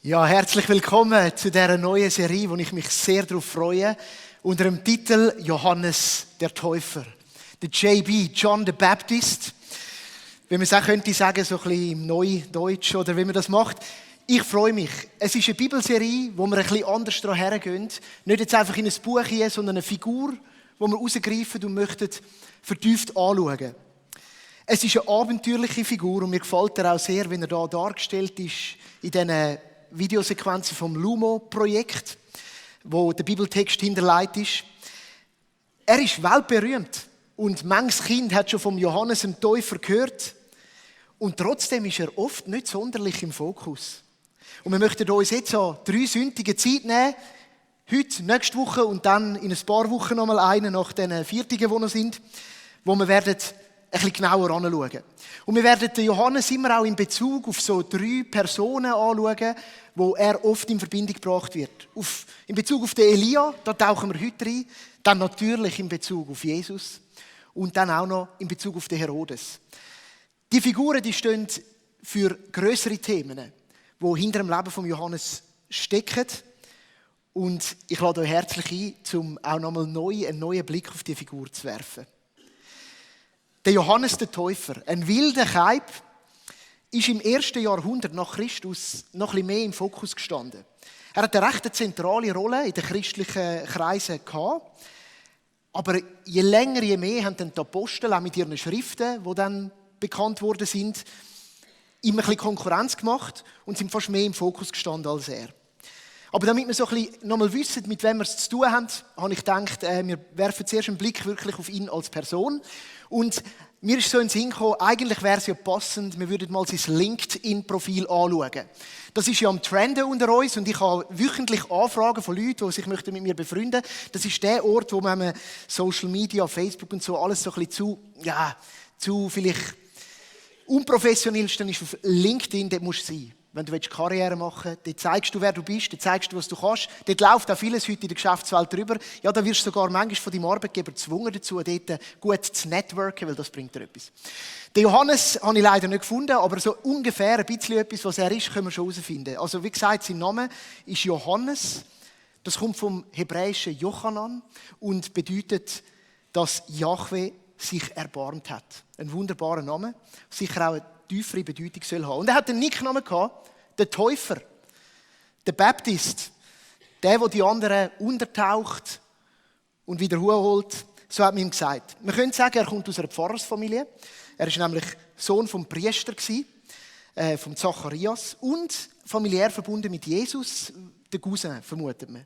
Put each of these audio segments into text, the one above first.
Ja, herzlich willkommen zu dieser neuen Serie, wo ich mich sehr darauf freue, unter dem Titel Johannes der Täufer. Der JB, John the Baptist, wie man es auch könnte sagen, so ein bisschen im Neudeutsch oder wie man das macht. Ich freue mich. Es ist eine Bibelserie, wo wir ein bisschen anders daran hergehen. Nicht jetzt einfach in ein Buch hier, sondern eine Figur, die wir rausgreifen und möchten vertieft anschauen. Es ist eine abenteuerliche Figur und mir gefällt er auch sehr, wenn er da dargestellt ist in diesen Videosequenzen vom Lumo-Projekt, wo der Bibeltext hinterlegt ist. Er ist weltberühmt und manches Kind hat schon vom Johannes dem Täufer gehört und trotzdem ist er oft nicht sonderlich im Fokus. Und wir möchten uns jetzt so 3 sündige Zeit nehmen, heute, nächste Woche und dann in ein paar Wochen nochmal eine nach den 4, die noch sind, wo wir werden ein bisschen genauer anschauen. Und wir werden den Johannes immer auch in Bezug auf so 3 Personen anschauen, wo er oft in Verbindung gebracht wird. In Bezug auf den Elia, da tauchen wir heute rein. Dann natürlich in Bezug auf Jesus. Und dann auch noch in Bezug auf den Herodes. Die Figuren, die stehen für grössere Themen, die hinter dem Leben von Johannes stecken. Und ich lade euch herzlich ein, um auch nochmal einen neuen Blick auf die Figur zu werfen. Der Johannes der Täufer, ein wilder Kaib, ist im 1. Jahrhundert nach Christus noch ein bisschen mehr im Fokus gestanden. Er hat eine recht zentrale Rolle in den christlichen Kreisen gehabt. Aber je länger, je mehr haben dann die Apostel auch mit ihren Schriften, die dann bekannt worden sind, ihm ein bisschen Konkurrenz gemacht und sind fast mehr im Fokus gestanden als er. Aber damit wir so ein bisschen nochmal wissen, mit wem wir es zu tun haben, habe ich gedacht, wir werfen zuerst einen Blick wirklich auf ihn als Person. Und mir ist so in den Sinn gekommen, eigentlich wäre es ja passend, wir würden mal sein LinkedIn-Profil anschauen. Das ist ja am Trenden unter uns und ich habe wöchentlich Anfragen von Leuten, die sich mit mir befreunden möchten. Das ist der Ort, wo man Social Media, Facebook und so alles so ein bisschen zu vielleicht unprofessionell ist, dann ist auf LinkedIn, dort musst du sein. Wenn du Karriere machen willst, dort zeigst du, wer du bist, dort zeigst du, was du kannst. Dort läuft auch vieles heute in der Geschäftswelt drüber. Ja, da wirst du sogar manchmal von deinem Arbeitgeber gezwungen dazu, dort gut zu networken, weil das bringt dir etwas. Den Johannes habe ich leider nicht gefunden, aber so ungefähr ein bisschen etwas, was er ist, können wir schon herausfinden. Also wie gesagt, sein Name ist Johannes. Das kommt vom hebräischen Jochanan und bedeutet, dass Jahwe sich erbarmt hat. Ein wunderbarer Name, sicher auch eine tiefere Bedeutung soll haben. Und er hat einen Nicknamen gehabt, der Täufer, der Baptist, der die anderen untertaucht und wieder holt. So hat man ihm gesagt. Man könnte sagen, er kommt aus einer Pfarrersfamilie. Er war nämlich Sohn vom Priester, vom Zacharias und familiär verbunden mit Jesus, der Cousin, vermutet man.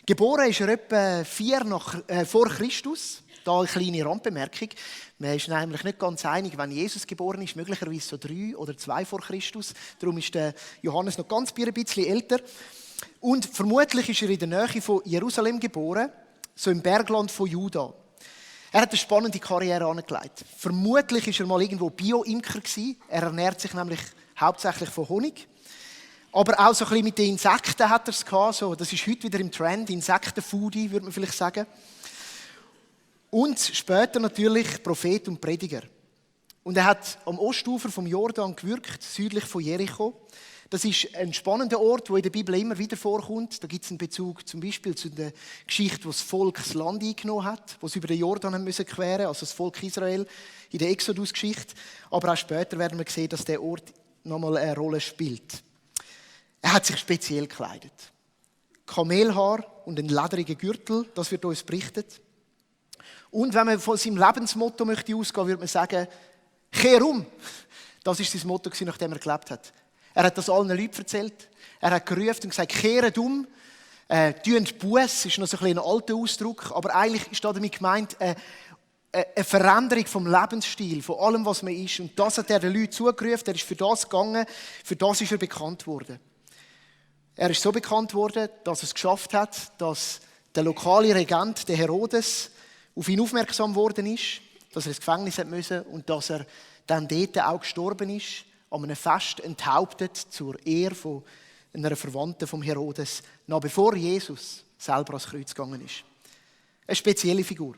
Geboren ist er etwa 4 vor Christus. Da eine kleine Randbemerkung. Man ist nämlich nicht ganz einig, wann Jesus geboren ist. Möglicherweise so 3 oder 2 vor Christus. Darum ist der Johannes noch ganz ein bisschen älter. Und vermutlich ist er in der Nähe von Jerusalem geboren, so im Bergland von Juda. Er hat eine spannende Karriere angelegt. Vermutlich war er mal irgendwo Bio-Imker gewesen. Er ernährt sich nämlich hauptsächlich von Honig. Aber auch so ein bisschen mit den Insekten hat er es gehabt. So, das ist heute wieder im Trend. Insektenfoodie, würde man vielleicht sagen. Und später natürlich Prophet und Prediger. Und er hat am Ostufer vom Jordan gewirkt, südlich von Jericho. Das ist ein spannender Ort, der in der Bibel immer wieder vorkommt. Da gibt es einen Bezug zum Beispiel zu der Geschichte, wo das Volk das Land eingenommen hat, wo sie über den Jordan haben müssen queren, also das Volk Israel in der Exodus-Geschichte. Aber auch später werden wir sehen, dass der Ort nochmal eine Rolle spielt. Er hat sich speziell gekleidet. Kamelhaar und einen lederigen Gürtel, das wird uns berichtet. Und wenn man von seinem Lebensmotto möchte ausgehen, würde man sagen, kehr um. Das war sein Motto, nachdem er gelebt hat. Er hat das allen Leuten erzählt. Er hat gerufen und gesagt, kehrt um. Tünt Buß, ist noch so ein alter Ausdruck, aber eigentlich ist damit gemeint, eine Veränderung vom Lebensstil, von allem, was man ist. Und das hat er den Leuten zugerufen, er ist für das gegangen, für das ist er bekannt worden. Er ist so bekannt worden, dass er es geschafft hat, dass der lokale Regent, der Herodes, auf ihn aufmerksam geworden ist, dass er ins Gefängnis hat müssen und dass er dann dort auch gestorben ist, an einem Fest enthauptet zur Ehre von einer Verwandten vom Herodes, noch bevor Jesus selber ans Kreuz gegangen ist. Eine spezielle Figur.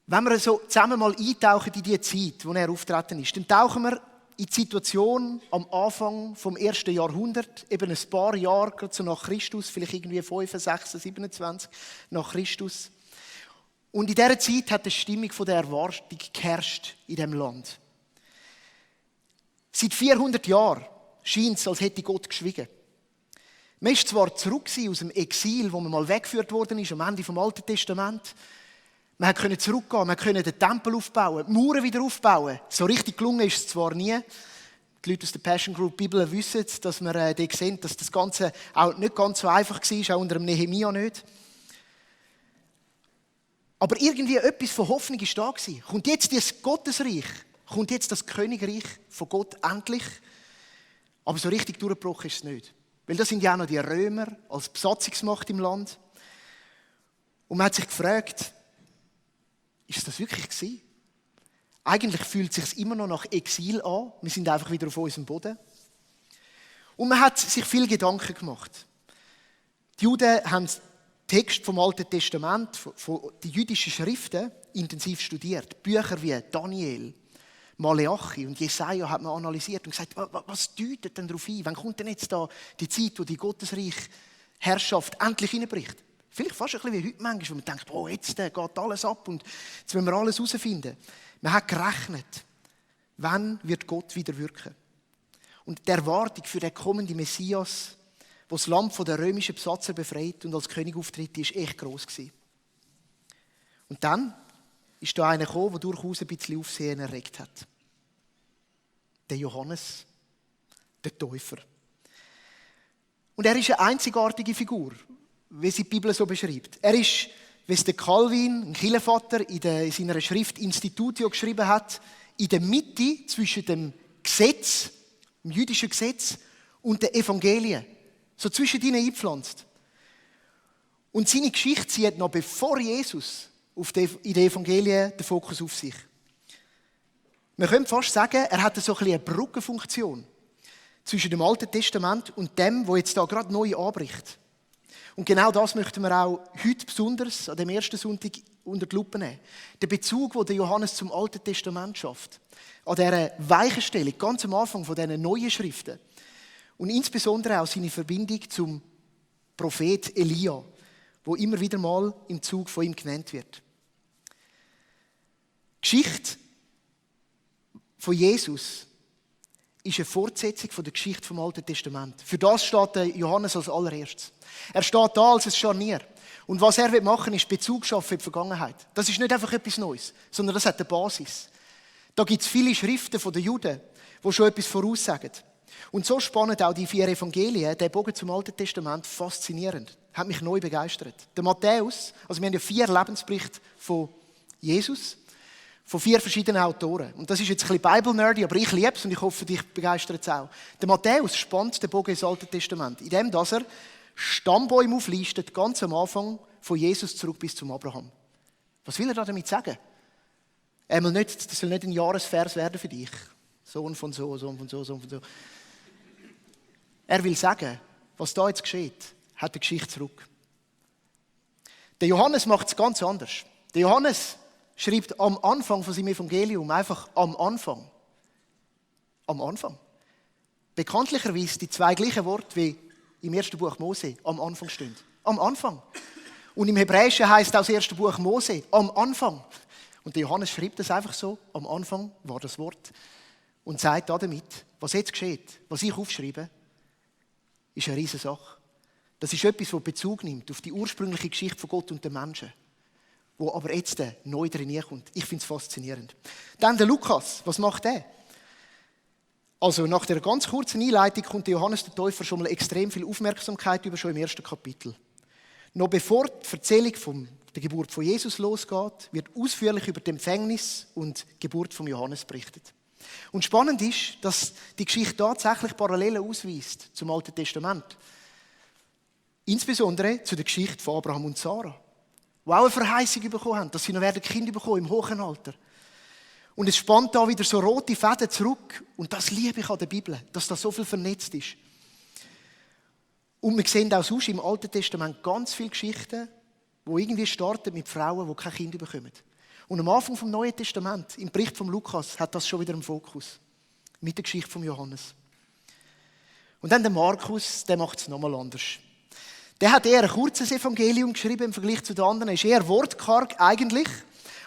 Wenn wir so zusammen mal eintauchen in die Zeit, in der er auftreten ist, dann tauchen wir in die Situation am Anfang vom 1. Jahrhundert, eben ein paar Jahre gerade so nach Christus, vielleicht irgendwie 5, 6, 27 nach Christus. Und in dieser Zeit hat die Stimmung von der Erwartung geherrscht in diesem Land. Seit 400 Jahren scheint es, als hätte Gott geschwiegen. Man ist zwar zurück aus dem Exil, wo man mal weggeführt worden ist, am Ende vom Alten Testament. Man konnte zurückgehen, man konnte den Tempel aufbauen, die Mauern wieder aufbauen. So richtig gelungen ist es zwar nie. Die Leute aus der Passion Group Bibel wissen, dass wir dort sehen, dass das Ganze auch nicht ganz so einfach war, auch unter dem Nehemia nicht. Aber irgendwie etwas von Hoffnung war da gewesen. Kommt jetzt das Gottesreich, kommt jetzt das Königreich von Gott endlich. Aber so richtig durchgebrochen ist es nicht. Weil das sind ja auch noch die Römer als Besatzungsmacht im Land. Und man hat sich gefragt, ist es das wirklich gewesen? Eigentlich fühlt es sich immer noch nach Exil an. Wir sind einfach wieder auf unserem Boden. Und man hat sich viel Gedanken gemacht. Die Juden haben den Text vom Alten Testament, von den jüdischen Schriften, intensiv studiert. Bücher wie Daniel, Maleachi und Jesaja hat man analysiert und gesagt, was deutet denn darauf ein? Wann kommt denn jetzt da die Zeit, wo die Gottesreich-Herrschaft endlich hineinbricht? Vielleicht fast ein bisschen wie heute manchmal, wo man denkt, oh, jetzt geht alles ab und jetzt wollen wir alles herausfinden. Man hat gerechnet, wann wird Gott wieder wirken. Und die Erwartung für den kommenden Messias, der das Land von den römischen Besatzer befreit und als König auftritt, die war echt gross gewesen. Und dann ist da einer gekommen, der durchaus ein bisschen Aufsehen erregt hat. Der Johannes, der Täufer. Und er ist eine einzigartige Figur, wie sie die Bibel so beschreibt. Er ist, wie es der Calvin, ein Kirchenvater, in seiner Schrift Institutio geschrieben hat, in der Mitte zwischen dem Gesetz, dem jüdischen Gesetz, und den Evangelien. So zwischen ihnen eingepflanzt. Und seine Geschichte zieht noch bevor Jesus in den Evangelien den Fokus auf sich. Man könnte fast sagen, er hat so ein bisschen eine Brückenfunktion zwischen dem Alten Testament und dem, was jetzt da gerade neu anbricht. Und genau das möchten wir auch heute besonders an dem ersten Sonntag unter die Lupe nehmen. Der Bezug, den Johannes zum Alten Testament schafft. An dieser Weichenstellung, ganz am Anfang von diesen neuen Schriften. Und insbesondere auch seine Verbindung zum Prophet Elia, wo immer wieder mal im Zug von ihm genannt wird. Die Geschichte von Jesus ist eine Fortsetzung von der Geschichte vom Alten Testament. Für das steht Johannes als allererstes. Er steht da als ein Scharnier. Und was er machen will, ist Bezug schaffen in die Vergangenheit. Das ist nicht einfach etwas Neues, sondern das hat eine Basis. Da gibt es viele Schriften von den Juden, die schon etwas voraussagen. Und so spannend auch die 4 Evangelien, der Bogen zum Alten Testament, faszinierend. Hat mich neu begeistert. Der Matthäus, also wir haben ja 4 Lebensberichte von Jesus, von 4 verschiedenen Autoren. Und das ist jetzt ein bisschen Bible-nerdy, aber ich liebe es und ich hoffe, dich begeistert es auch. Der Matthäus spannt den Bogen ins Alte Testament, indem er Stammbäume auflistet, ganz am Anfang von Jesus zurück bis zum Abraham. Was will er damit sagen? Das soll nicht ein Jahresvers werden für dich. Sohn von so, Sohn von so, Sohn von so. Er will sagen, was da jetzt geschieht, hat die Geschichte zurück. Der Johannes macht es ganz anders. Der Johannes schreibt am Anfang von seinem Evangelium einfach am Anfang. Am Anfang. Bekanntlicherweise die 2 gleichen Worte wie im ersten Buch Mose am Anfang stehen. Am Anfang. Und im Hebräischen heißt auch das erste Buch Mose am Anfang. Und der Johannes schreibt das einfach so. Am Anfang war das Wort. Und sagt damit, was jetzt geschieht, was ich aufschreibe, ist eine riesige Sache. Das ist etwas, das Bezug nimmt auf die ursprüngliche Geschichte von Gott und den Menschen, wo aber jetzt neu drin kommt. Ich finde es faszinierend. Dann der Lukas, was macht der? Also nach der ganz kurzen Einleitung kommt der Johannes der Täufer schon mal extrem viel Aufmerksamkeit über, schon im ersten Kapitel. Noch bevor die Erzählung von der Geburt von Jesus losgeht, wird ausführlich über die Empfängnis und die Geburt von Johannes berichtet. Und spannend ist, dass die Geschichte tatsächlich Parallelen ausweist zum Alten Testament. Insbesondere zu der Geschichte von Abraham und Sarah, die auch eine Verheißung bekommen haben, dass sie noch Kinder bekommen im hohen Alter. Und es spannt da wieder so rote Fäden zurück. Und das liebe ich an der Bibel, dass da so viel vernetzt ist. Und wir sehen auch sonst im Alten Testament ganz viele Geschichten, die irgendwie starten mit Frauen, die keine Kinder bekommen. Und am Anfang vom Neuen Testament, im Bericht von Lukas, hat das schon wieder im Fokus. mit der Geschichte von Johannes. Und dann der Markus, der macht es nochmal anders. Der hat eher ein kurzes Evangelium geschrieben im Vergleich zu den anderen. Er ist eher wortkarg eigentlich.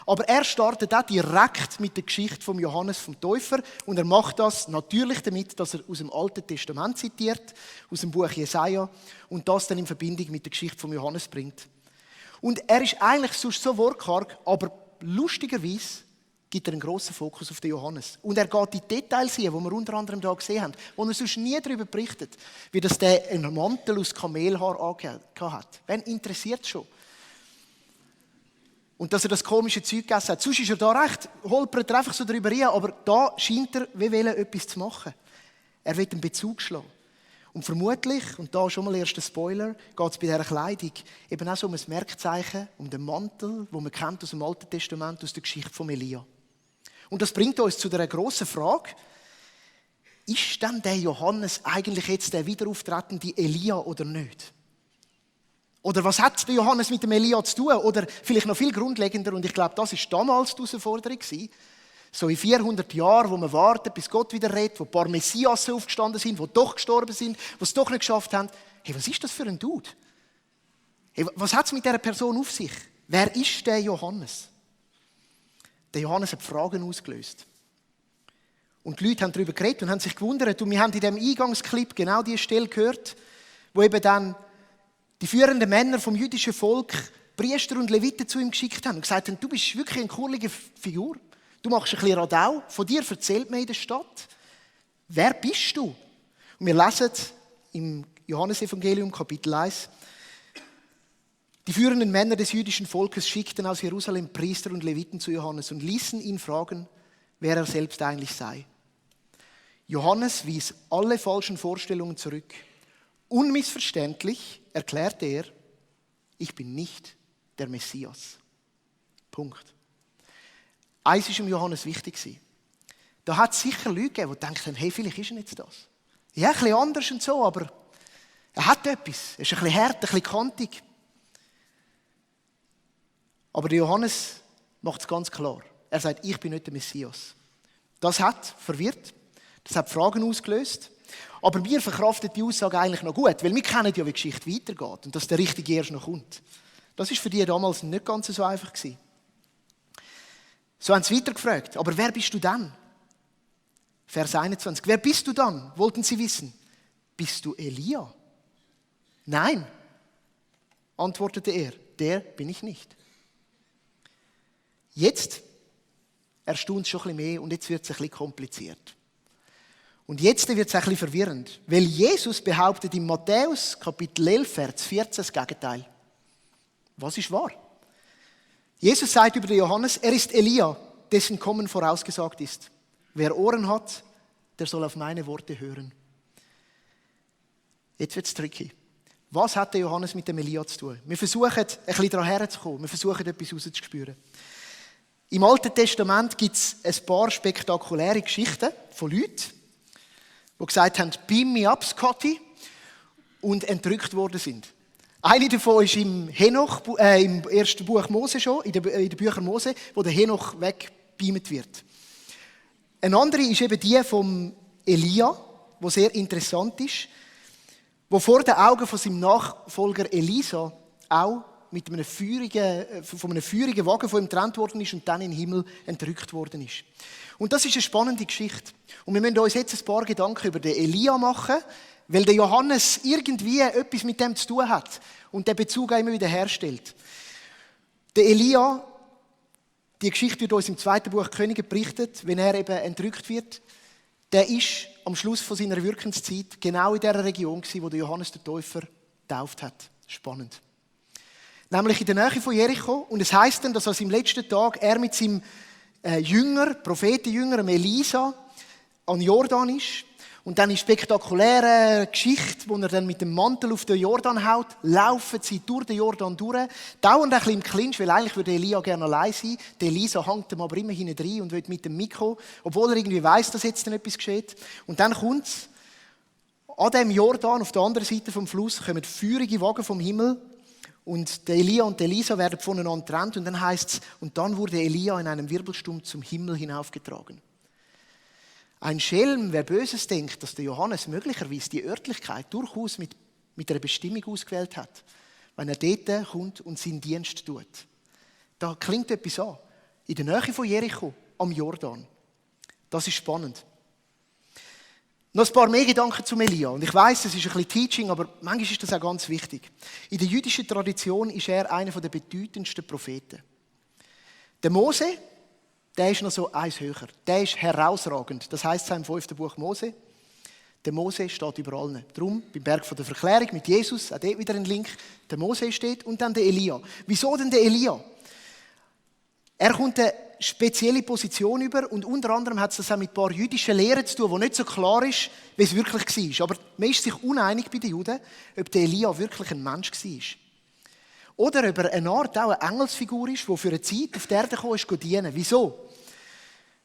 Aber er startet auch direkt mit der Geschichte von Johannes vom Täufer. Und er macht das natürlich damit, dass er aus dem Alten Testament zitiert, aus dem Buch Jesaja, und das dann in Verbindung mit der Geschichte von Johannes bringt. Und er ist eigentlich sonst so wortkarg, aber lustigerweise gibt er einen grossen Fokus auf den Johannes. Und er geht die Details hier, die wir unter anderem hier gesehen haben, wo er sonst nie darüber berichtet, wie das der einen Mantel aus Kamelhaar angehabt hat. Wen interessiert es schon? Und dass er das komische Zeug gegessen hat. Sonst ist er da recht, holpert er einfach so drüber hin, aber da scheint er, wie will etwas zu machen. Er will einen Bezug schlagen. Und vermutlich, und da schon mal erst ein Spoiler, geht es bei dieser Kleidung eben auch so um ein Merkzeichen, um den Mantel, den man kennt aus dem Alten Testament, aus der Geschichte von Elia. Und das bringt uns zu der grossen Frage, ist denn der Johannes eigentlich jetzt der wiederauftretende Elia oder nicht? Oder was hat der Johannes mit dem Elia zu tun? Oder vielleicht noch viel grundlegender, und ich glaube, das war damals die Herausforderung, so in 400 Jahren, wo man wartet, bis Gott wieder redet, wo ein paar Messias aufgestanden sind, die doch gestorben sind, die es doch nicht geschafft haben. Hey, was ist das für ein Dude? Hey, was hat es mit dieser Person auf sich? Wer ist der Johannes? Der Johannes hat Fragen ausgelöst. Und die Leute haben darüber geredet und haben sich gewundert. Und wir haben in diesem Eingangsclip genau diese Stelle gehört, wo eben dann die führenden Männer vom jüdischen Volk Priester und Leviten zu ihm geschickt haben und gesagt haben, du bist wirklich eine coole Figur. Du machst ein bisschen Radau. Von dir erzählt man in der Stadt. Wer bist du? Und wir lesen im Johannesevangelium Kapitel 1, die führenden Männer des jüdischen Volkes schickten aus Jerusalem Priester und Leviten zu Johannes und ließen ihn fragen, wer er selbst eigentlich sei. Johannes wies alle falschen Vorstellungen zurück. Unmissverständlich erklärte er, ich bin nicht der Messias. Punkt. Eins war Johannes wichtig. Da hat es sicher Leute gegeben, die denken, hey, vielleicht ist er jetzt das. Ja, ein bisschen anders und so, aber er hat etwas. Er ist ein bisschen hart, ein bisschen kantig. Aber der Johannes macht es ganz klar. Er sagt, ich bin nicht der Messias. Das hat verwirrt, das hat Fragen ausgelöst. Aber wir verkraften die Aussage eigentlich noch gut, weil wir kennen ja, wie die Geschichte weitergeht und dass der Richtige erst noch kommt. Das war für die damals nicht ganz so einfach gewesen. So haben sie weitergefragt. Aber wer bist du dann? Vers 21. Wer bist du dann? Wollten sie wissen. Bist du Elia? Nein, antwortete er. Der bin ich nicht. Jetzt erstaunt es schon ein bisschen mehr und jetzt wird es ein bisschen kompliziert. Und jetzt wird es ein bisschen verwirrend, weil Jesus behauptet in Matthäus Kapitel 11, Vers 14 das Gegenteil. Was ist wahr? Jesus sagt über den Johannes, er ist Elia, dessen Kommen vorausgesagt ist. Wer Ohren hat, der soll auf meine Worte hören. Jetzt wird es tricky. Was hat der Johannes mit dem Elia zu tun? Wir versuchen, ein bisschen daran herzukommen. Wir versuchen, etwas rauszuspüren. Im Alten Testament gibt es ein paar spektakuläre Geschichten von Leuten, die gesagt haben, beam me up, Scotty, und entrückt worden sind. Eine davon ist im ersten Buch Mose schon, in den Büchern Mose, wo der Henoch wegbeamt wird. Eine andere ist eben die vom Elia, die sehr interessant ist, wo vor den Augen von seinem Nachfolger Elisa auch mit einem feurigen Wagen von ihm getrennt worden ist und dann in den Himmel entrückt worden ist. Und das ist eine spannende Geschichte. Und wir müssen uns jetzt ein paar Gedanken über den Elia machen, weil der Johannes irgendwie etwas mit dem zu tun hat und den Bezug auch immer wieder herstellt. Der Elia, die Geschichte wird uns im 2. Buch Könige berichtet, wenn er eben entrückt wird. Der ist am Schluss von seiner Wirkenszeit genau in der Region gewesen, wo der Johannes der Täufer getauft hat. Spannend. Nämlich in der Nähe von Jericho. Und es heisst dann, dass an seinem letzten Tag er mit seinem Prophetenjünger, Elisa, an Jordan ist. Und dann in spektakulärer Geschichte, wo er dann mit dem Mantel auf den Jordan haut, laufen sie durch den Jordan durch. Dauernd ein bisschen im Clinch, weil eigentlich würde Elia gerne allein sein. Der Elisa hängt ihm aber immer hinten rein und will mit dem Mikro, obwohl er irgendwie weiss, dass jetzt dann etwas geschieht. Und dann kommt es, an dem Jordan, auf der anderen Seite vom Fluss, kommen feurige Wagen vom Himmel. Und der Elia und der Elisa werden voneinander getrennt. Und dann heißt es, und dann wurde Elia in einem Wirbelsturm zum Himmel hinaufgetragen. Ein Schelm, wer Böses denkt, dass der Johannes möglicherweise die Örtlichkeit durchaus mit einer Bestimmung ausgewählt hat, wenn er dort kommt und seinen Dienst tut. Da klingt etwas an. In der Nähe von Jericho, am Jordan. Das ist spannend. Noch ein paar mehr Gedanken zum Elia. Und ich weiss, es ist ein bisschen Teaching, aber manchmal ist das auch ganz wichtig. In der jüdischen Tradition ist er einer der bedeutendsten Propheten. Der Mose, der ist noch so eins höher. Der ist herausragend. Das heisst es im 5. Buch Mose. Der Mose steht über allen. Darum, beim Berg der Verklärung mit Jesus, auch dort wieder ein Link, der Mose steht und dann der Elia. Wieso denn der Elia? Er kommt eine spezielle Position über und unter anderem hat es das auch mit ein paar jüdischen Lehren zu tun, wo nicht so klar ist, wie es wirklich war. Aber man ist sich uneinig bei den Juden, ob der Elia wirklich ein Mensch war. Oder ob er eine Art auch eine Engelsfigur ist, die für eine Zeit auf die Erde gekommen ist, dienen. Wieso?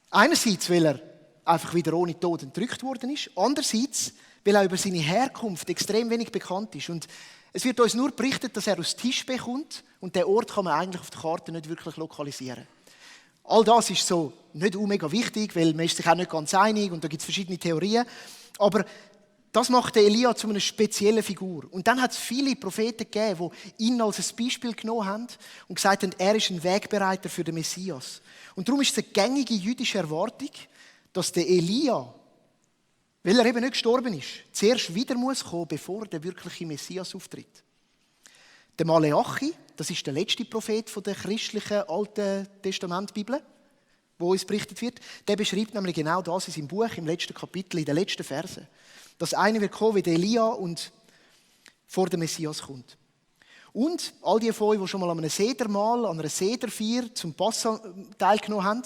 Einerseits, weil er einfach wieder ohne Tod entrückt worden ist. Andererseits, weil auch über seine Herkunft extrem wenig bekannt ist. Und es wird uns nur berichtet, dass er aus Tischbe kommt und den Ort kann man eigentlich auf der Karte nicht wirklich lokalisieren. All das ist so nicht mega wichtig, weil man ist sich auch nicht ganz einig und da gibt es verschiedene Theorien. Aber das macht den Elia zu einer speziellen Figur. Und dann hat es viele Propheten gegeben, die ihn als ein Beispiel genommen haben und gesagt haben, er ist ein Wegbereiter für den Messias. Und darum ist es eine gängige jüdische Erwartung, dass der Elia, weil er eben nicht gestorben ist, zuerst wieder muss kommen, bevor der wirkliche Messias auftritt. Der Maleachi, das ist der letzte Prophet von der christlichen Alten Testament-Bibel, wo uns berichtet wird, der beschreibt nämlich genau das in seinem Buch, im letzten Kapitel, in den letzten Versen. Dass einer wird kommen wie der Elia und vor dem Messias kommt. Und all die von euch, die schon mal an einem Sedermahl, an einer Sederfeier zum Passa teilgenommen haben,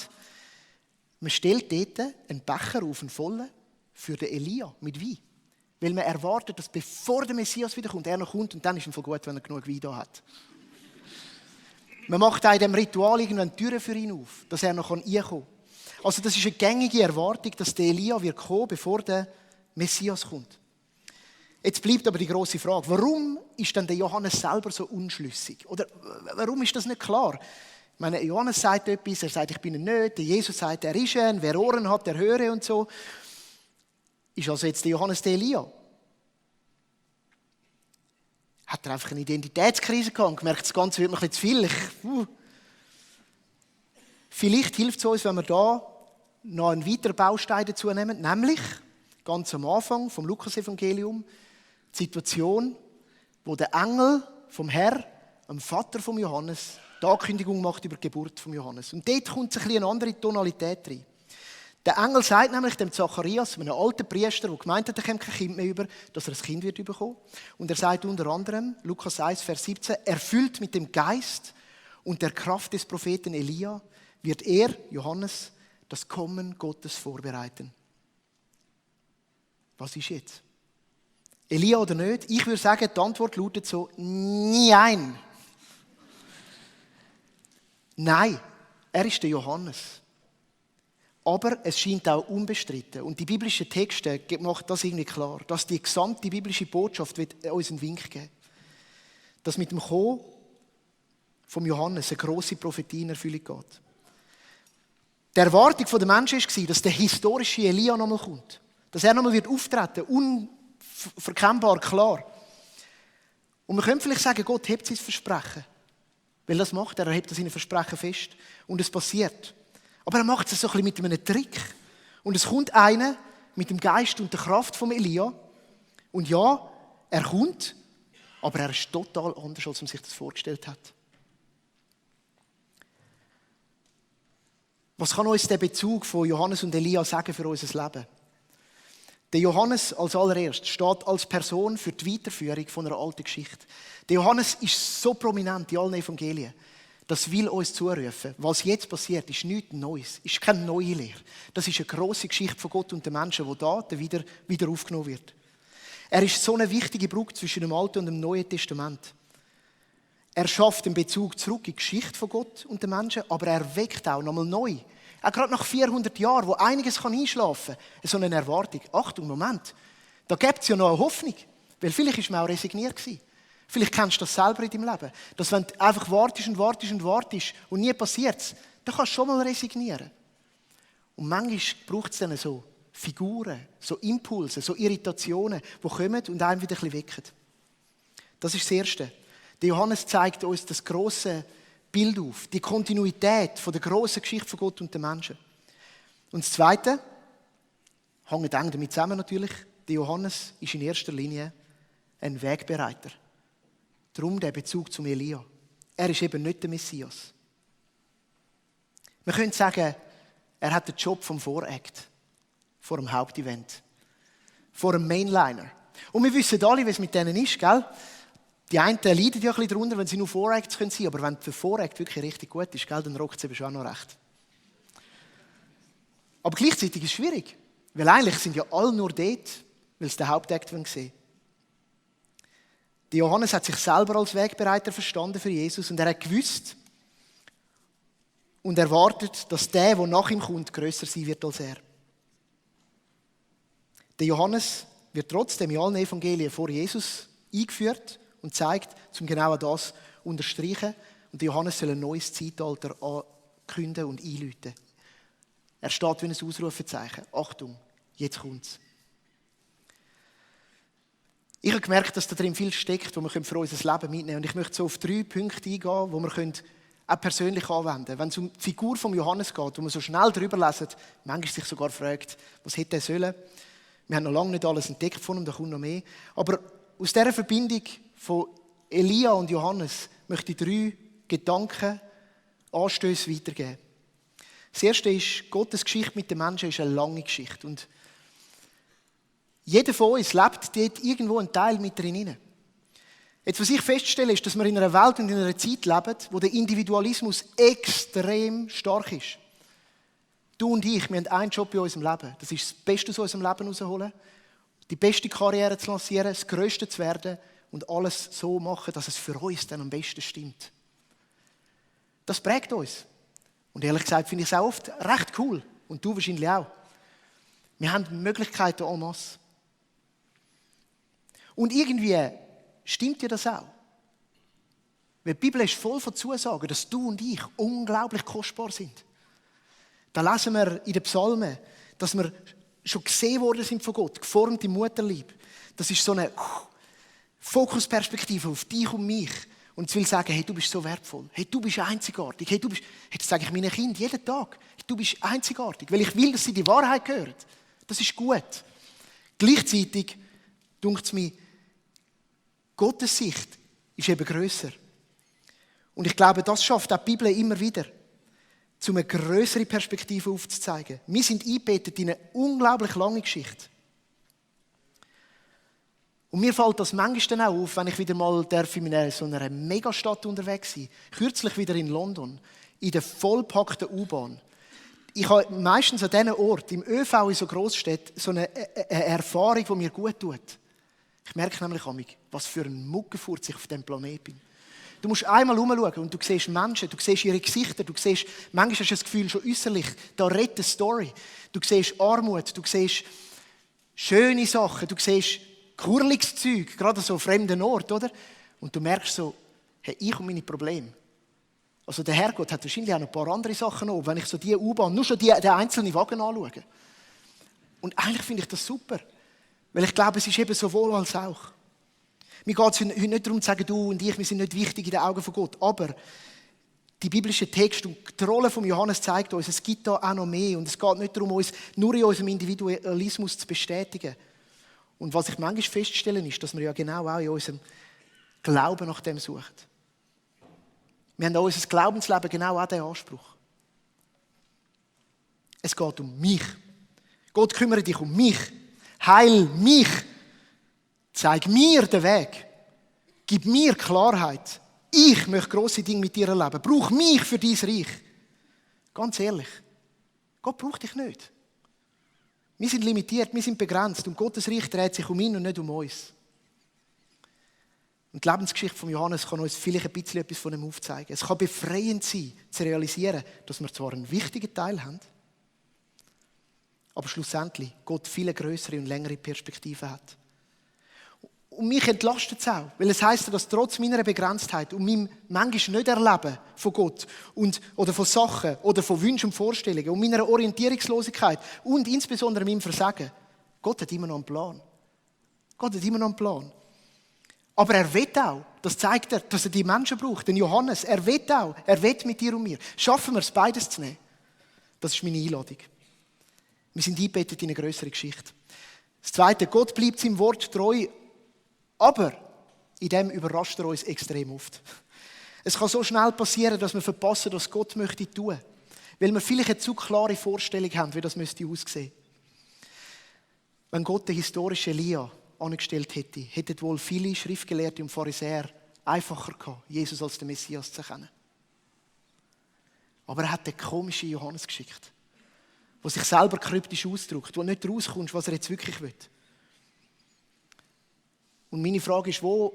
man stellt dort einen Becher auf, einen vollen, für den Elia mit Wein. Weil man erwartet, dass bevor der Messias wiederkommt, er noch kommt und dann ist es voll gut, wenn er genug Wein da hat. Man macht auch in diesem Ritual irgendwann Türen für ihn auf, dass er noch reinkommen kann. Also das ist eine gängige Erwartung, dass der Elia wird kommen, bevor der Messias kommt. Jetzt bleibt aber die grosse Frage, warum ist denn der Johannes selber so unschlüssig? Oder warum ist das nicht klar? Ich meine, Johannes sagt etwas, er sagt, ich bin ihn nicht. Der Jesus sagt, er ist ein. Wer Ohren hat, der höre und so. Ist also jetzt der Johannes der Elia? Hat er einfach eine Identitätskrise gehabt und gemerkt, das Ganze wird mir ein bisschen zu viel. Vielleicht hilft es uns, wenn wir da noch einen weiteren Baustein dazu nehmen, nämlich ganz am Anfang vom Lukas-Evangelium die Situation, wo der Engel vom Herr, dem Vater von Johannes, die Ankündigung macht über die Geburt von Johannes. Und dort kommt eine eine andere Tonalität rein. Der Engel sagt nämlich dem Zacharias, einem alten Priester, der gemeint hat, er kommt kein Kind mehr über, dass er ein Kind wird bekommen. Und er sagt unter anderem, Lukas 1, Vers 17, erfüllt mit dem Geist und der Kraft des Propheten Elia, wird er, Johannes, das Kommen Gottes vorbereiten. Was ist jetzt? Elia oder nicht? Ich würde sagen, die Antwort lautet so, nein. Nein, er ist der Johannes. Aber es scheint auch unbestritten. Und die biblischen Texte machen das irgendwie klar, dass die gesamte biblische Botschaft uns einen Wink geben. Dass mit dem Kommen vom Johannes eine grosse Prophetie in Erfüllung geht. Die Erwartung der Menschen war, dass der historische Elia nochmal kommt. Dass er nochmal auftreten wird, unverkennbar klar. Und man könnte vielleicht sagen, Gott hebt sein Versprechen. Weil das macht er hebt seine Versprechen fest. Und es passiert. Aber er macht es so ein bisschen mit einem Trick. Und es kommt einer mit dem Geist und der Kraft von Elia. Und ja, er kommt, aber er ist total anders, als man sich das vorgestellt hat. Was kann uns der Bezug von Johannes und Elia sagen für unser Leben? Der Johannes als allererstes steht als Person für die Weiterführung von einer alten Geschichte. Der Johannes ist so prominent in allen Evangelien. Das will uns zurufen. Was jetzt passiert, ist nichts Neues. Ist keine neue Lehre. Das ist eine grosse Geschichte von Gott und den Menschen, die da wieder aufgenommen wird. Er ist so eine wichtige Brücke zwischen dem Alten und dem Neuen Testament. Er schafft den Bezug zurück in die Geschichte von Gott und den Menschen, aber er weckt auch nochmal neu. Auch gerade nach 400 Jahren, wo einiges einschlafen kann, so eine Erwartung. Achtung, Moment, da gibt es ja noch eine Hoffnung. Weil vielleicht war man auch resigniert gewesen. Vielleicht kennst du das selber in deinem Leben. Dass wenn du einfach wartest und nie passiert es, dann kannst du schon mal resignieren. Und manchmal braucht es dann so Figuren, so Impulse, so Irritationen, die kommen und einem wieder ein bisschen wecken. Das ist das Erste. Der Johannes zeigt uns das grosse Bild auf, die Kontinuität von der grossen Geschichte von Gott und den Menschen. Und das Zweite, hängt eng damit zusammen natürlich, der Johannes ist in erster Linie ein Wegbereiter. Darum der Bezug zum Elia. Er ist eben nicht der Messias. Man könnte sagen, er hat den Job vom Voract, vor dem Hauptevent, vor dem Mainliner. Und wir wissen alle, wie es mit denen ist, gell? Die einen leiden ja ein bisschen darunter, wenn sie nur Voracts sein können, aber wenn der Voract wirklich richtig gut ist, gell, dann rockt es eben schon auch noch recht. Aber gleichzeitig ist es schwierig, weil eigentlich sind ja alle nur dort, weil sie den Hauptakt sehen wollen. Der Johannes hat sich selber als Wegbereiter verstanden für Jesus und er hat gewusst und erwartet, dass der nach ihm kommt, grösser sein wird als er. Der Johannes wird trotzdem in allen Evangelien vor Jesus eingeführt und zeigt, um genau das zu unterstreichen. Und der Johannes soll ein neues Zeitalter ankündigen und einläuten. Er steht wie ein Ausrufezeichen. Achtung, jetzt kommt's. Ich habe gemerkt, dass da drin viel steckt, wo wir für unser Leben mitnehmen können. Und ich möchte so auf 3 Punkte eingehen, die wir auch persönlich anwenden können. Wenn es um die Figur von Johannes geht, wo man so schnell drüber lesen, manchmal sich sogar fragt, was hätte er sollen. Wir haben noch lange nicht alles entdeckt von ihm, da kommt noch mehr. Aber aus dieser Verbindung von Elia und Johannes möchte ich 3 Gedanken, Anstöße weitergeben. Das erste ist, Gottes Geschichte mit den Menschen ist eine lange Geschichte. Und jeder von uns lebt dort irgendwo einen Teil mit drin. Jetzt, was ich feststelle, ist, dass wir in einer Welt und in einer Zeit leben, wo der Individualismus extrem stark ist. Du und ich, wir haben einen Job in unserem Leben. Das ist das Beste aus unserem Leben herausholen, die beste Karriere zu lancieren, das Größte zu werden und alles so machen, dass es für uns dann am besten stimmt. Das prägt uns. Und ehrlich gesagt finde ich es auch oft recht cool. Und du wahrscheinlich auch. Wir haben Möglichkeiten en masse. Und irgendwie stimmt dir das auch. Weil die Bibel ist voll von Zusagen, dass du und ich unglaublich kostbar sind. Da lesen wir in den Psalmen, dass wir schon gesehen worden sind von Gott, geformt im Mutterleib. Das ist so eine Fokusperspektive auf dich und mich. Und ich will sagen, hey, du bist so wertvoll. Hey, du bist einzigartig. Hey, das sage ich meinen Kindern jeden Tag. Hey, du bist einzigartig, weil ich will, dass sie die Wahrheit hören. Das ist gut. Gleichzeitig dunkt es mir, Gottes Sicht ist eben grösser. Und ich glaube, das schafft auch die Bibel immer wieder, um eine grössere Perspektive aufzuzeigen. Wir sind eingebettet in eine unglaublich lange Geschichte. Und mir fällt das manchmal dann auch auf, wenn ich wieder mal in so einer Megastadt unterwegs sein darf. Kürzlich wieder in London, in der vollpackten U-Bahn. Ich habe meistens an diesen Ort, im ÖV in so Grossstädten, so eine Erfahrung, die mir gut tut. Ich merke nämlich, was für ein Muckenfurz ich auf diesem Planeten bin. Du musst einmal herumschauen und du siehst Menschen, du siehst ihre Gesichter, manchmal hast du das Gefühl, schon äußerlich, da redet eine Story. Du siehst Armut, du siehst schöne Sachen, du siehst kurliges Zeug, gerade so an fremden Ort, oder? Und du merkst so, hey, ich und meine Probleme. Also der Herrgott hat wahrscheinlich auch noch ein paar andere Sachen noch, wenn ich so die U-Bahn, nur schon den einzelnen Wagen anschaue. Und eigentlich finde ich das super. Weil ich glaube, es ist eben sowohl als auch. Mir geht es heute nicht darum zu sagen, du und ich, wir sind nicht wichtig in den Augen von Gott. Aber die biblischen Texte und die Rolle von Johannes zeigt uns, es gibt da auch noch mehr. Und es geht nicht darum, uns nur in unserem Individualismus zu bestätigen. Und was ich manchmal feststelle, ist, dass wir ja genau auch in unserem Glauben nach dem suchen. Wir haben an unser Glaubensleben genau auch diesen Anspruch. Es geht um mich. Gott kümmere dich um mich. Heil mich. Zeig mir den Weg. Gib mir Klarheit. Ich möchte grosse Dinge mit dir erleben. Brauch mich für dein Reich. Ganz ehrlich. Gott braucht dich nicht. Wir sind limitiert, wir sind begrenzt. Und Gottes Reich dreht sich um ihn und nicht um uns. Und die Lebensgeschichte von Johannes kann uns vielleicht ein bisschen etwas von ihm aufzeigen. Es kann befreiend sein, zu realisieren, dass wir zwar einen wichtigen Teil haben, aber schlussendlich Gott viele größere und längere Perspektiven hat. Und mich entlastet es auch, weil es heisst, dass trotz meiner Begrenztheit und meinem manchmal nicht Erleben von Gott oder von Sachen oder von Wünschen und Vorstellungen und meiner Orientierungslosigkeit und insbesondere meinem Versagen, Gott hat immer noch einen Plan. Gott hat immer noch einen Plan. Aber er will auch, das zeigt er, dass er die Menschen braucht, den Johannes. Er will auch, er will mit dir und mir. Schaffen wir es, beides zu nehmen. Das ist meine Einladung. Wir sind eingebettet in eine grössere Geschichte. Das Zweite, Gott bleibt seinem Wort treu, aber in dem überrascht er uns extrem oft. Es kann so schnell passieren, dass wir verpassen, was Gott möchte tun. Weil wir vielleicht eine zu klare Vorstellung haben, wie das müsste aussehen. Wenn Gott den historischen Elia angestellt hätte, hätten wohl viele Schriftgelehrte und Pharisäer einfacher gehabt, Jesus als den Messias zu erkennen. Aber er hat den komischen Johannes geschickt, der sich selber kryptisch ausdrückt, wo nicht rauskommst, was er jetzt wirklich will. Und meine Frage ist, wo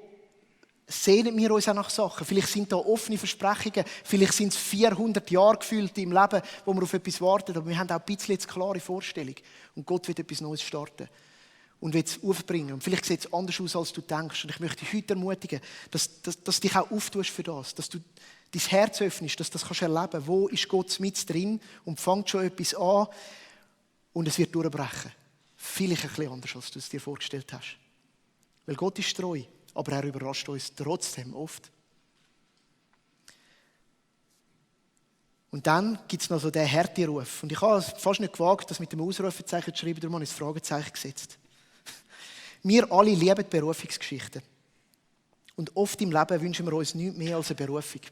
sehnen wir uns auch nach Sachen? Vielleicht sind da offene Versprechungen, vielleicht sind es 400 Jahre gefühlt im Leben, wo wir auf etwas warten, aber wir haben auch ein bisschen jetzt klare Vorstellung. Und Gott wird etwas Neues starten und will es aufbringen. Und vielleicht sieht es anders aus, als du denkst. Und ich möchte dich heute ermutigen, dass du dich auch auftust für das, dass du dein Herz öffnest, dass du das kannst erleben. Wo ist Gott mit drin und fängt schon etwas an und es wird durchbrechen. Vielleicht ein bisschen anders, als du es dir vorgestellt hast. Weil Gott ist treu, aber er überrascht uns trotzdem oft. Und dann gibt es noch so den Härteruf. Und ich habe es fast nicht gewagt, das mit dem Ausrufezeichen zu schreiben, darum habe ich das Fragezeichen gesetzt. Wir alle lieben Berufungsgeschichten. Und oft im Leben wünschen wir uns nichts mehr als eine Berufung.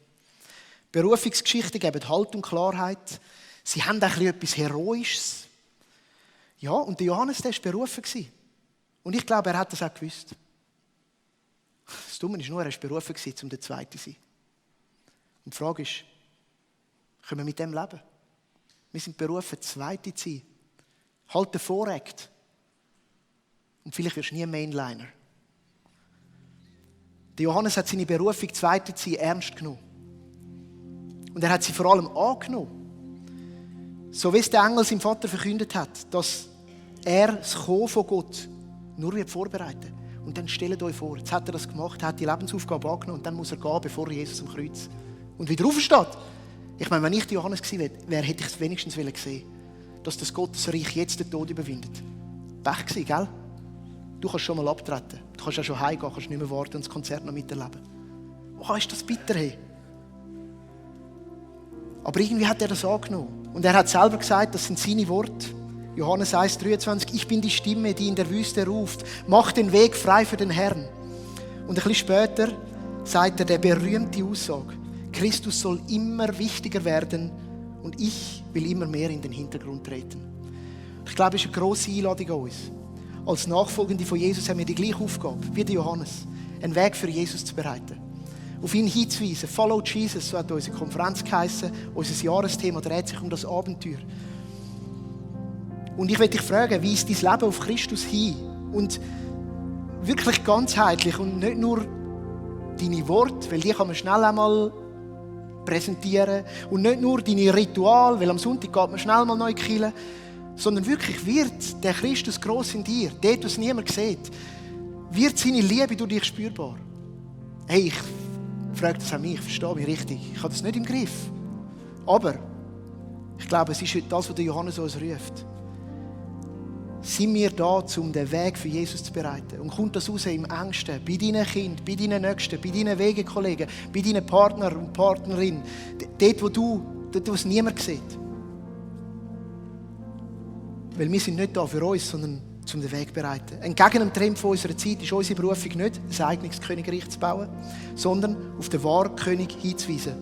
Berufungsgeschichten geben Halt und Klarheit. Sie haben auch etwas Heroisches. Ja, und der Johannes, der war berufen. Und ich glaube, er hat das auch gewusst. Das Dumme ist nur, er war berufen, um der Zweite zu sein. Und die Frage ist, können wir mit dem leben? Wir sind berufen, Zweite zu sein. Halt den Vorrecht. Und vielleicht wirst du nie ein Mainliner. Der Johannes hat seine Berufung, Zweite zu sein, ernst genommen. Und er hat sie vor allem angenommen. So wie es der Engel seinem Vater verkündet hat, dass er das Kommen von Gott nur wird vorbereiten. Und dann stellt euch vor, jetzt hat er das gemacht, hat die Lebensaufgabe angenommen und dann muss er gehen, bevor Jesus am Kreuz und wieder aufsteht. Ich meine, wenn ich Johannes gewesen wäre, hätte ich es wenigstens gesehen, dass das Gottesreich jetzt den Tod überwindet. Pech gewesen, gell? Du kannst schon mal abtreten. Du kannst ja schon heimgehen, kannst nicht mehr warten und das Konzert noch miterleben. Oh, ist das bitter, hey. Aber irgendwie hat er das angenommen. Und er hat selber gesagt, das sind seine Worte. Johannes 1,23, ich bin die Stimme, die in der Wüste ruft. Mach den Weg frei für den Herrn. Und ein bisschen später sagt er der berühmte Aussage, Christus soll immer wichtiger werden und ich will immer mehr in den Hintergrund treten. Ich glaube, es ist eine grosse Einladung an uns. Als Nachfolgende von Jesus haben wir die gleiche Aufgabe wie der Johannes, einen Weg für Jesus zu bereiten. Auf ihn hinzuweisen. Follow Jesus, so hat unsere Konferenz geheissen. Unser Jahresthema dreht sich um das Abenteuer. Und ich möchte dich fragen, wie ist dein Leben auf Christus hin? Und wirklich ganzheitlich und nicht nur deine Worte, weil die kann man schnell einmal präsentieren. Und nicht nur deine Rituale, weil am Sonntag geht man schnell mal neu killen. Sondern wirklich wird der Christus gross in dir, dort, was niemand sieht, wird seine Liebe durch dich spürbar. Hey, ich frage das auch mich, ich verstehe mich richtig. Ich habe das nicht im Griff. Aber ich glaube, es ist das, was der Johannes uns ruft. Sind wir da, um den Weg für Jesus zu bereiten? Und kommt das raus im Engsten, bei deinen Kindern, bei deinen Nächsten, bei deinen Wegekollegen, bei deinen Partner und Partnerinnen, dort, wo es niemand sieht. Weil wir sind nicht da für uns, sondern um den Weg zu bereiten. Entgegen dem Trend von unserer Zeit ist unsere Berufung nicht, ein eigenes Königreich zu bauen, sondern auf den wahren König hinzuweisen.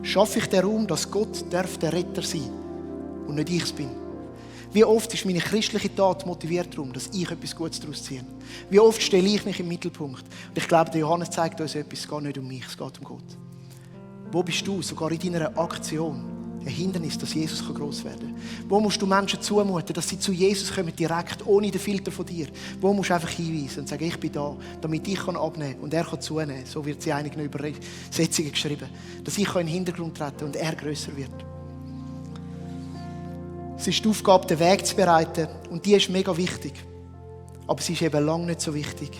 Schaffe ich den Raum, dass Gott der Retter sein darf und nicht ich es bin. Wie oft ist meine christliche Tat motiviert darum, dass ich etwas Gutes daraus ziehe? Wie oft stelle ich mich im Mittelpunkt? Und ich glaube, der Johannes zeigt uns etwas, es geht nicht um mich, es geht um Gott. Wo bist du, sogar in deiner Aktion, ein Hindernis, dass Jesus gross werden kann? Wo musst du Menschen zumuten, dass sie zu Jesus kommen, direkt, ohne den Filter von dir? Wo musst du einfach hinweisen und sagen, ich bin da, damit ich abnehmen kann und er kann zunehmen. So wird es in einigen Übersetzungen geschrieben. Dass ich in den Hintergrund treten kann und er grösser wird. Es ist die Aufgabe, den Weg zu bereiten und die ist mega wichtig. Aber sie ist eben lange nicht so wichtig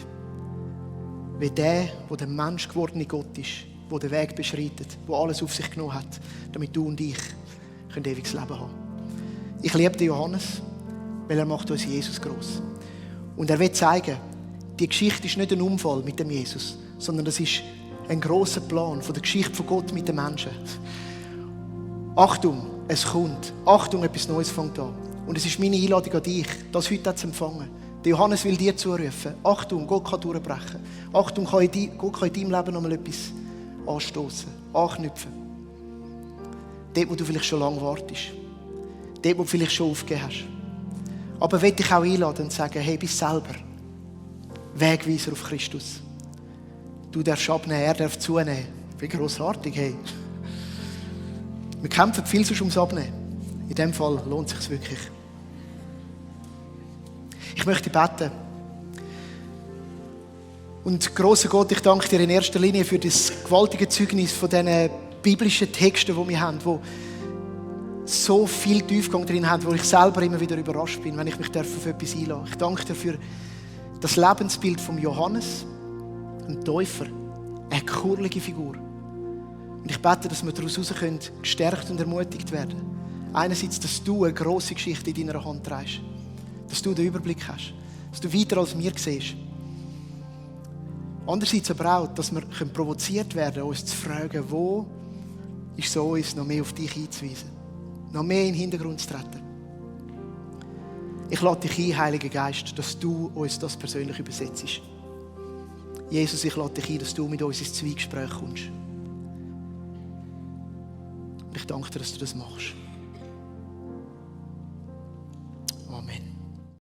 wie der Mensch gewordene Gott ist, der den Weg beschreitet, der alles auf sich genommen hat, damit du und ich ewiges Leben haben. Ich liebe den Johannes, weil er macht uns Jesus gross. Und er will zeigen, die Geschichte ist nicht ein Unfall mit dem Jesus, sondern das ist ein grosser Plan von der Geschichte von Gott mit den Menschen. Achtung, es kommt. Achtung, etwas Neues fängt an. Und es ist meine Einladung an dich, das heute zu empfangen. Der Johannes will dir zurufen. Achtung, Gott kann durchbrechen. Achtung, Gott kann in deinem Leben noch mal etwas anstoßen, anknüpfen. Dort, wo du vielleicht schon lange wartest. Dort, wo du vielleicht schon aufgegeben hast. Aber will dich auch einladen und sagen, hey, bist selber Wegweiser auf Christus. Du darfst abnehmen, er darf zunehmen. Wie grossartig, hey. Wir kämpfen viel sonst ums Abnehmen. In diesem Fall lohnt es sich wirklich. Ich möchte beten. Und grosser Gott, ich danke dir in erster Linie für das gewaltige Zeugnis von diesen biblischen Texten, die wir haben, die so viel Tiefgang drin haben, wo ich selber immer wieder überrascht bin, wenn ich mich auf etwas einlasse. Ich danke dir für das Lebensbild von Johannes, ein Täufer, eine kurlige Figur. Und ich bete, dass wir daraus heraus können, gestärkt und ermutigt werden. Einerseits, dass du eine grosse Geschichte in deiner Hand trägst. Dass du den Überblick hast. Dass du weiter als wir siehst. Andererseits aber auch, dass wir provoziert werden, uns zu fragen, wo ist so uns noch mehr auf dich einzuweisen. Noch mehr in den Hintergrund zu treten. Ich lade dich ein, Heiliger Geist, dass du uns das persönlich übersetzt. Jesus, ich lade dich ein, dass du mit uns ins Zweigespräch kommst. Und ich danke dir, dass du das machst.